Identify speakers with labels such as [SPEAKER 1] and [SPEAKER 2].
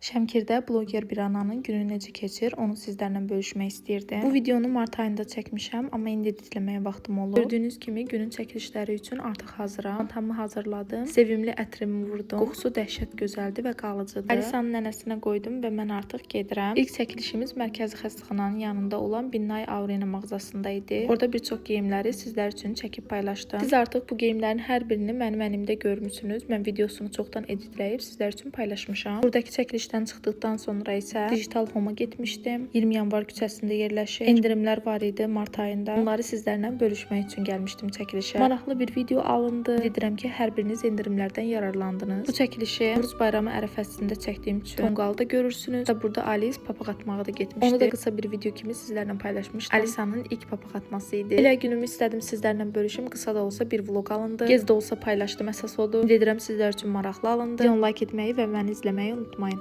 [SPEAKER 1] Şəmkirdə bloger bir ananın günü necə keçir, onu sizlərlə bölüşmək istəyirdim. Bu videonu mart ayında çəkmişəm, amma indi editləməyə vaxtım olub. Gördüyünüz kimi günün çəkilişləri üçün artıq hazıram. Çantamı hazırladım. Sevimli ətrimi vurdum. Qoxusu dəhşət gözəldir və qalıcıdır. Alisanın nənəsinə qoydum və mən artıq gedirəm. İlk çəkilişimiz mərkəzi xəstəxananın yanında olan Binnay Aurena mağazasında idi. Orada bir çox geyimləri sizlər üçün çəkib paylaşdım. Siz artıq bu geyimlərin hər birini mənim əlimdə görmüsünüz. Mən videosunu çoxdan editləyib sizlər üçün paylaşmışam. Buradakı çəkilişdən çıxdıqdan sonra isə Digital Home-a getmişdim. 20 yanvar küçəsində yerləşir. Endirimlər var idi mart ayında. Bunları sizlərlə bölüşmək üçün gəlmişdim çəkilişə. Maraqlı bir video alındı. Edirəm ki, hər biriniz endirimlərdən yararlandınız. Bu çəkilişi Novruz bayramı ərəfəsində çəkdiyim üçün tonqalı da görürsünüz. Da burada Alice papaq atmağa da getmişdi. Onu da qısa bir video kimi sizlərlə paylaşmışdım. Alisanın ilk papaq atması idi. Elə günümü istədim sizlərlə bölüşüm. Qısa da olsa bir vlog alındı. Gec də olsa paylaşdım. Əsas odur. Ümid edirəm sizlər üçün maraqlı alındı. Videonu like etməyi və məni izləməyi unutmayın.